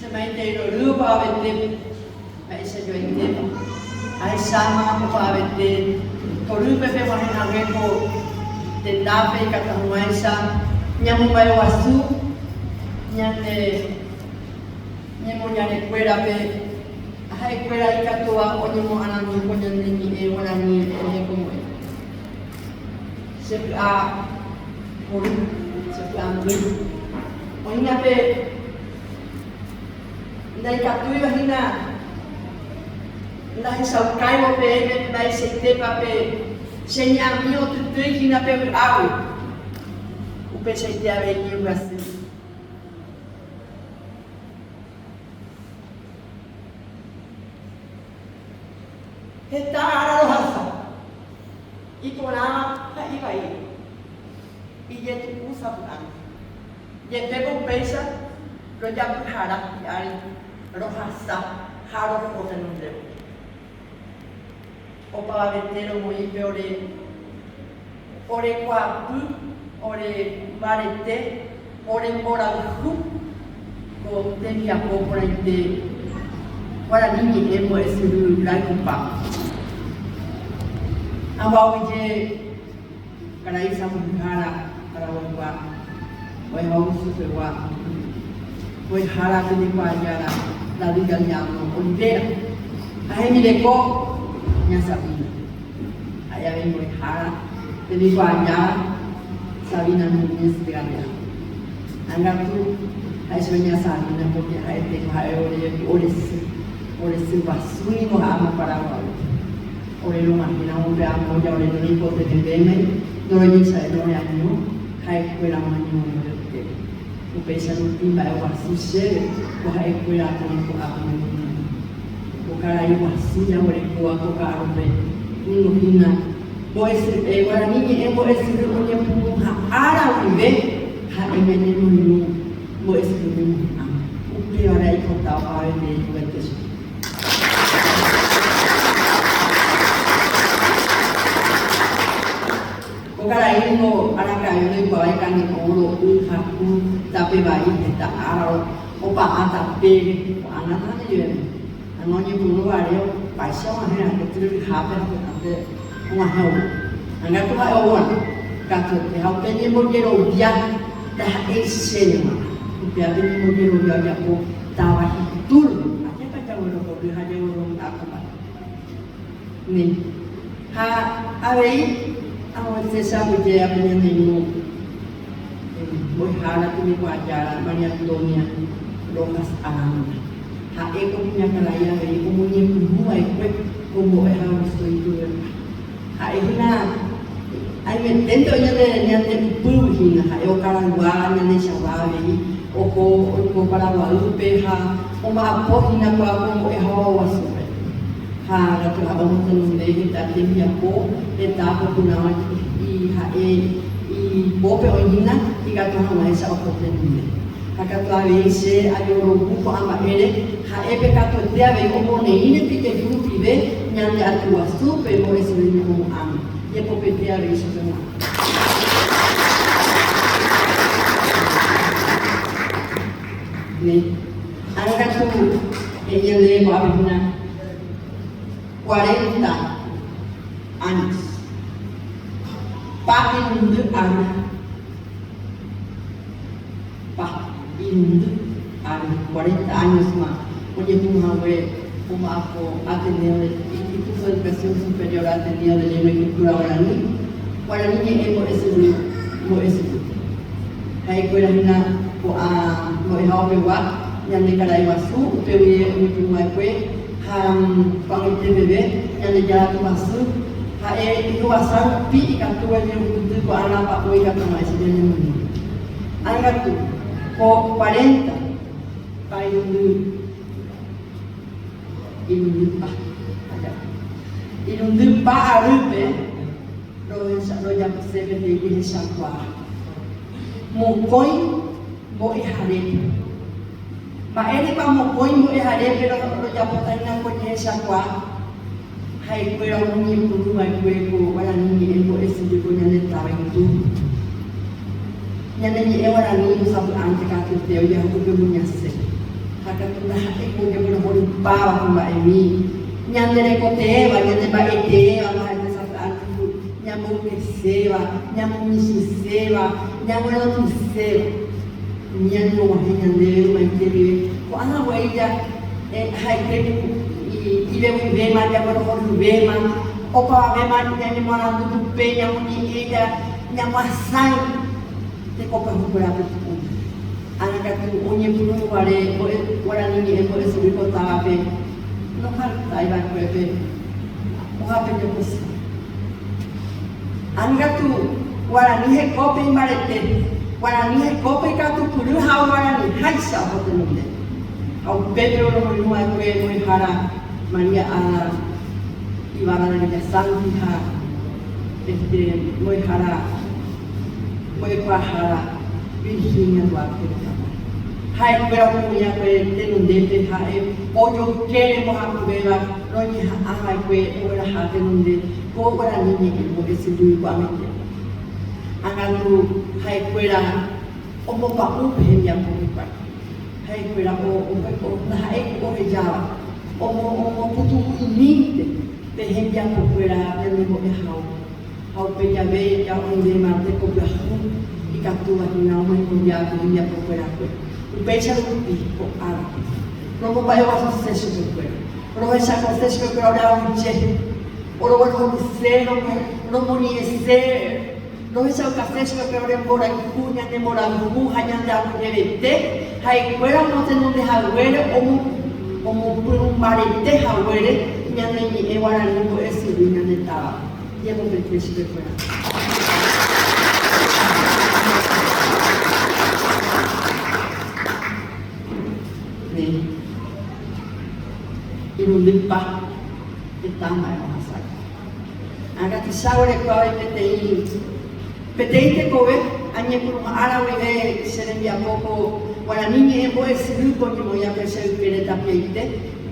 Che maitei rory opavavetépe, mba'éicha joaitépa. Ahecháma opavavete torýpe peg̃uahẽ hague ko tendápe ikatu hag̃uáicha ñamomba'eguasu ñane ñemoñarekuérape ha'ekuéra ikatúva oñemoarandu ko ñane ñe'ẽ guarani oñekombo'e. Che py'a hory, che py'a mbyry. Oĩna pe ndaikatúiva hína ndahechaukáivo peẽme mba'eichaitépa pe che ñe'ãmi otytýi hína pe vy'águi, upeichaite avei ñembyasy. Heta ára rohasa, iporãva ha ivaíva, ijetu'u sapy'ánte. Jepévo upéicha rojapyhara hi'ári rohasa ha roho tenondévo. Opavavete romoĩ pe ore ore kuaapy, ore mbarete, ore mborayhu ko tembiapo porãite Guarani ñe'ẽ mbo'esyry rayhupápe. Aguauyje karai sãmbyhyhára Paraguaygua mbo'ehaovusupegua mbo'ehára tembikuaajára David Galeano Olivera ha hembireko ña Sabina. Ha'e avei mbo'ehára tembikuaajára Sabina Núñez de Galeano. Ág̃akatu ha'e chupe ña Sabina porque ha'etéko ha'e ore sy, ore sy guasu ningo ha'áma Paraguaýpe. Ore rog̃uahẽramo pe amo ja ore noroikotevẽvéme, ndorojecha'éi oreaño, ha'ekuéramo añoĩ ore ykére. Upéicha rupi mba'e guasu chéve ko ha'ekuéra oĩ ko'ápe ñamoñe'ẽ. Ko karai guasu jaguerekóva ko ka'arupe ningo hína mbo'esyry, guarani ñe'ẽ mbo'esyry oñepyrũha ára guive ha'e ñañemoirũ mbo'esyry ñemoha'ãme. Upévare aipota opavavete ejuete chupe. Ko karai ningo araka'eve ndoikuaái kane'õ ro'y haku tape vai heta ára opa'ã tapére ko'ág̃a ndahañevéma. Ág̃a oñepyrũ vare opáicha og̃uahẽ ra'e tyryryhápe ha py'ánte og̃uahẽ ou. Ág̃a katu ha'e oguarã katuete ha upe ñembojerovia ndaha'éi chéve g̃uarã. Upéva pe ñembojerovia ojapo táva itúrno. Ajépa jaguerohory ha jaguerovy'a ko mba'e. Néi. Ha avei amoĩse aguyjéva pe ñane irũ mbo'ehára tembikuaajára María Antonia Rojas Aranda. Ha'e ko kuñakarai avei omoñepyrũ va'ekue ko mbo'ehaovusu ituvepa. Ha'e hína aimeténte oĩ ñande ñande ypýgui hína, ha'e okaraygua ñandeichagua avei oho oiko Paraguaýpe ha omba'apo hína kua ko mbo'ehaoguasúpe. Ha katu ha'e omotenonde heta tembiapo, heta apopyrã ha'e ipópe oĩ hína ikatu hag̃uáicha oho tenonde. Ha katu avei che ajorovu ko'ã mba'ére, ha'e pe katuete avei omoneĩre pikeju rupive ñande aty guasúpe mbo'esyry ñemo'ãme, jepopete avei chupe g̃uarã. Néi, ág̃a katu he'i ñandéve ko'ápe hína cuarenta años, pa irundy ary. Pa irundy ary, cuarenta años-ma, oñepyrũ hague omba'apo Ateneo del Instituto de Educación Superior Ateneo de Lengua y Cultura Guaraní, Guarani ñe'ẽ mbo'esyry mbo'esyry. Ha'ekuéra hína ko'ã mbo'ehaopegua ñande karai guasu upe guive oñepyrũ va'ekue ha ko'ag̃aite peve Ñandejára Tupãsy ha'e ihovasa rupi ikatu ojerupyty ko ára pa'ũ ikatu hag̃uáicha ñanemoirũ. Ág̃akatu, ko cuarenta pa irundy, irundy pa, ajapo, irundy pa arýpe rohecha, rojapose peteĩ jehechakuaa. Mokõi mbo'eharépe. Mba'érepa mokõi mbo'eharépe rojapóta hína ko jehechakuaa? Ha'ekuéra omoñepyrũ va'ekue ko guarani ñe'ẽ mbo'esyry ko ñande táva itúva. Ñane ñe'ẽ guarani sapy'ánte katuete ojahu pe muñase. Ha katu ndaha'éi ku ojeguerohorypáva ko mba'emi ñande rekoteéva, ñane mba'eteéva, ndaha'éi sapy'ánte ku ñamboykeséva, ñamomichĩséva, ñaguerotĩséva. Umi ñanemog̃uahẽ ñandéve ymaite guive, ko'ág̃a guei ha'ete ku ivevuivéma, jaguerohoryvéma, opavavéma ñañemoarandu pype, ñamoñe'ẽ, ñamoasãi teko pyahukuéra pytu'u. Ág̃a katu oñepyrũ guare guarani ñe'ẽ mbo'esyry ko távape ndohaltái va'ekue pe ohapejokose. Ág̃a katu guarani hekópe imbarete, guarani hekópe ikatupyry ha oguaraniháicha oho tenonde. Ha upépe oromoirũ va'ekue mbo'ehára María Ada Ibarra de Villasanti ha este mbo'ehára mbo'ekuaahára Virginia Duarte Villamar. Ha'ekuéra omoĩ'akue tenondépe ha'e ojoykére mbohapyvéva roñeha'ã va'ekue rogueraha tenonde ko guarani ñe'ẽ mbo'esyry ko'ag̃aite. Ág̃akatu ha'ekuéra ombopa'ũ pe hembiapo hikuái. Ha'ekuéra ndaha'éi ku ohejáva omopytu'u'imínte pe hembiapokuéra ñanembo'ehao. Ha upe jave ja oĩvéma teko pyahu ikatúva hína omoingovia pe hembiapokuerakue. Upéicha rupi ko árape, romomba'eguasuse chupekuéra, rohechakose chupekuéra ore aguyje, oroguerohoryse, romoñe'ẽse, rohechaukase chupekuéra ore mborayhu, ñane mborayhu ha ñande aguyjevete, ha'ekuéra omotenonde haguére, omopyrũmbarete haguére ñane ñe'ẽ guarani mbo'esyry ñande távape. Ñamopete chupekuéra. Néi. Irundypa heta mba'e ohasáta. Ág̃a tuicha oguereko avei peteĩ peteĩ tekove añepyrũha ára guive che rembiapo ko guarani ñe'ẽ mbo'esyrýpe oñemoĩ'akue che ykére tapiaite,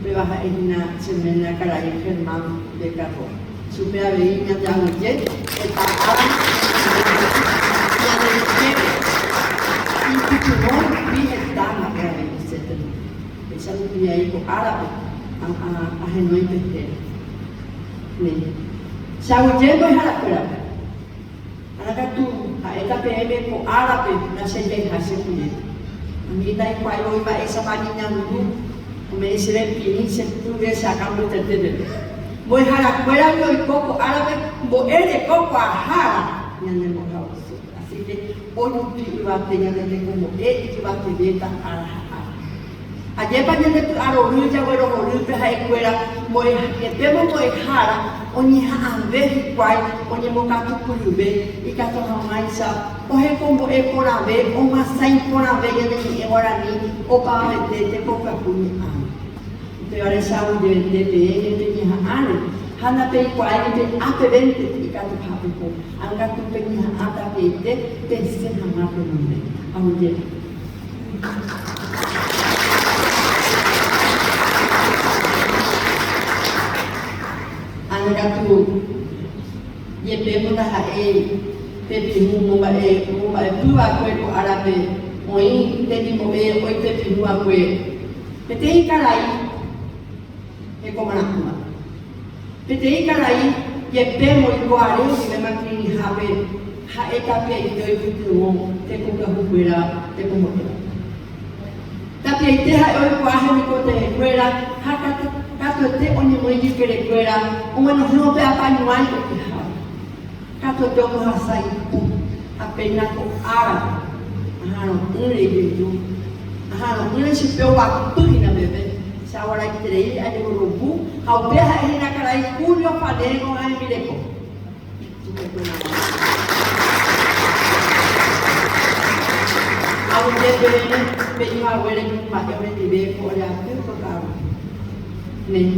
upéva ha'e hína che ména karai Germán Becarroa. Chupe avei ñande aguyje heta ára ñane ykére ipytyvõ rupi heta mba'e avei osẽtema. Péicha rupi aĩ ko árape ahenói pe héra. Néi. Che aguyje mbo'eharakuérape. Ára katu ha'éta peẽme ko árape ndachejeiha che kure. Ani ndaikuaái voi mba'éichapa añeñandu ome'ẽ chéve pirĩ che pýre che akã mbytete peve. Mbo'eharakuéragui oiko ko árape mbo'e reko kuaahára ñane mbo'ehaguasúpe. Así que ojupi yvate ñane tekombo'e ijyvatevéta ára ha ára. Ajépa ñande py'arory jaguerohorýpe ha'ekuéra mbo'ehajepe mombo'ehára oñeha'ãve hikuái oñembokatupyryve ikatu hag̃uáicha ohekombo'e porãve omyasãi porãve ñane ñe'ẽ guarani opavavete tekopyahu ñe'ãme. Upévare che aguyjevete peẽme peñeha'ãre ha ndapeikuaái jepe ápevénte ikatuha peho, ág̃akatu peñeha'ã tapiaite pesẽ hag̃ua tenonde. Aguyjeve. Ág̃a katu jepémo ndaha'éi pepirũ omomba'epy va'ekue ko árape oĩ temimbo'e oipepirũ va'ekue peteĩ karai hekomarã'ỹva. Peteĩ karai jepémo oiko are guivéma kirirĩhápe ha'e tapiaite oipytyvõ tekopyahukuéra tekombo'éva. Tapiaite ha'e oikuaa hemikotevẽkuéra ha katuete oñemoĩ ijykerekuéra oguenohẽvo pe apañuãi okyháva. Katuete ombohasa ipo ha péina ko árape aha'arõ'ỹre ijeju, aha'arõ'ỹre chupe oguapy hína peve, che aguaraiterei ajeguerovu ha upéva ha'e hína karai Julio Fanego ha hembireko. Aguyje peẽme peju haguére ñomba'e orendive ko ore aty ko ka'aguy. Néi,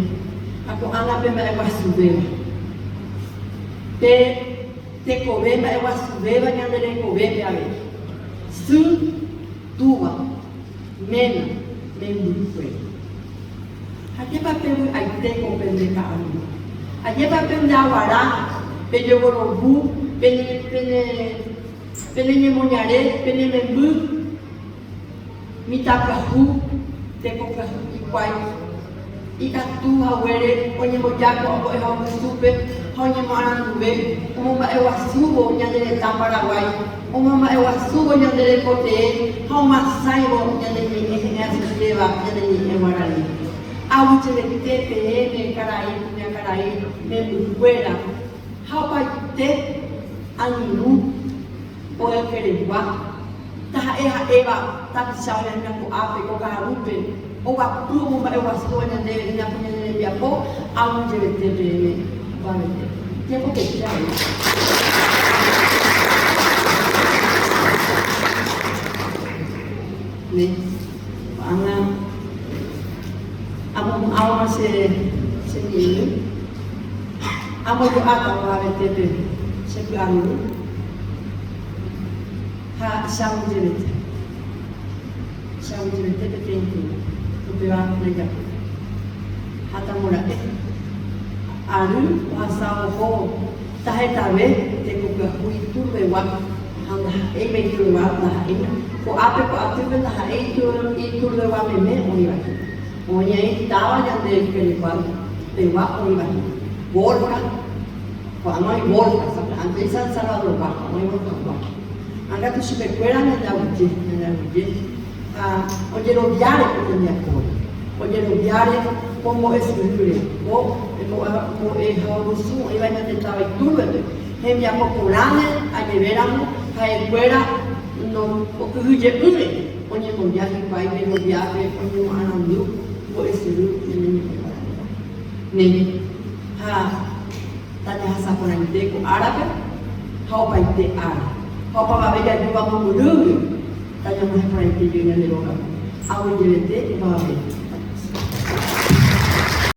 ha ko'ág̃a pe mba'eguasuvéva. Pe tekove mba'eguasuvéva ñande rekovépe avei. Sy, túva, ména, membykuéra. Ajépa pevy'aite ko pende ka'aru. Ajépa pende aguara, pejogorovu, pene, pene, pene ñemoñare, pene memby, mitã pyahu. Teko pyahu hikuái ikatu haguére oñemboja ko mbo'ehaovusúpe ha oñemoaranduve omomba'eguasúvo ñane retã Paraguái, omomba'eguasúvo ñande rekotee ha omasãivo ñane ñe'ẽ he'ẽ asyséva ñane ñe'ẽ guarani. Aguyjevete peẽme karai kuñakarai membykuéra ha opaite angirũ ogakeregua, taha'e ha'éva tapicha oñeha'ã ko'ápe ko ka'arúpe, oguapy omomba'eguasúva ñandéve hína ko ñane rembiapo aguyjevete peẽme opavete. Tiempo-pe avei. Ne, ko'ág̃a amohu'ãvoma che che ñe'ẽmi, ambojo'áta opavavetépe che py'aryru. Ha che aguyjevete. Che aguyjevete peteĩ tĩgui. Upéva ndajapói. Ha tamora'e. Ary ohasa ohóvo tahetave teko pyahu iturbegua ha ndaha'éiva iturbegua ndaha'éima. Ko'ápe ko atýpe ndaha'éi iturbegua meme oĩva hína. Oĩ aĩ táva ñande ykeregua pegua oĩva hína. Borja. Ko'ág̃a oĩ Borja, sapy'ánte oĩ San Salvador-gua, ko'ág̃a oĩ Borja-gua. Ha katu chupekuéra ñande aguyje, ñande aguyje ha ojeroviáre ko tembiapóre, ojeroviáre ko mbo'esyrýre, ko mbo'ehaovusu oĩva ñande táva Itúrbepe, hembiapo porãme ajevéramo ha'ekuéra okyhyje'ỹre oñemboja hikuái jeroviápe oñemoarandu mbo'esyry ñane ñe'ẽ guarani. Néi. Ha tajahasa porãite ko árape ha opaite ára. Ha opavave jajúva mombyrýgui tañamohẽ porãite jey ñande rógape. Aguyjevete opavave.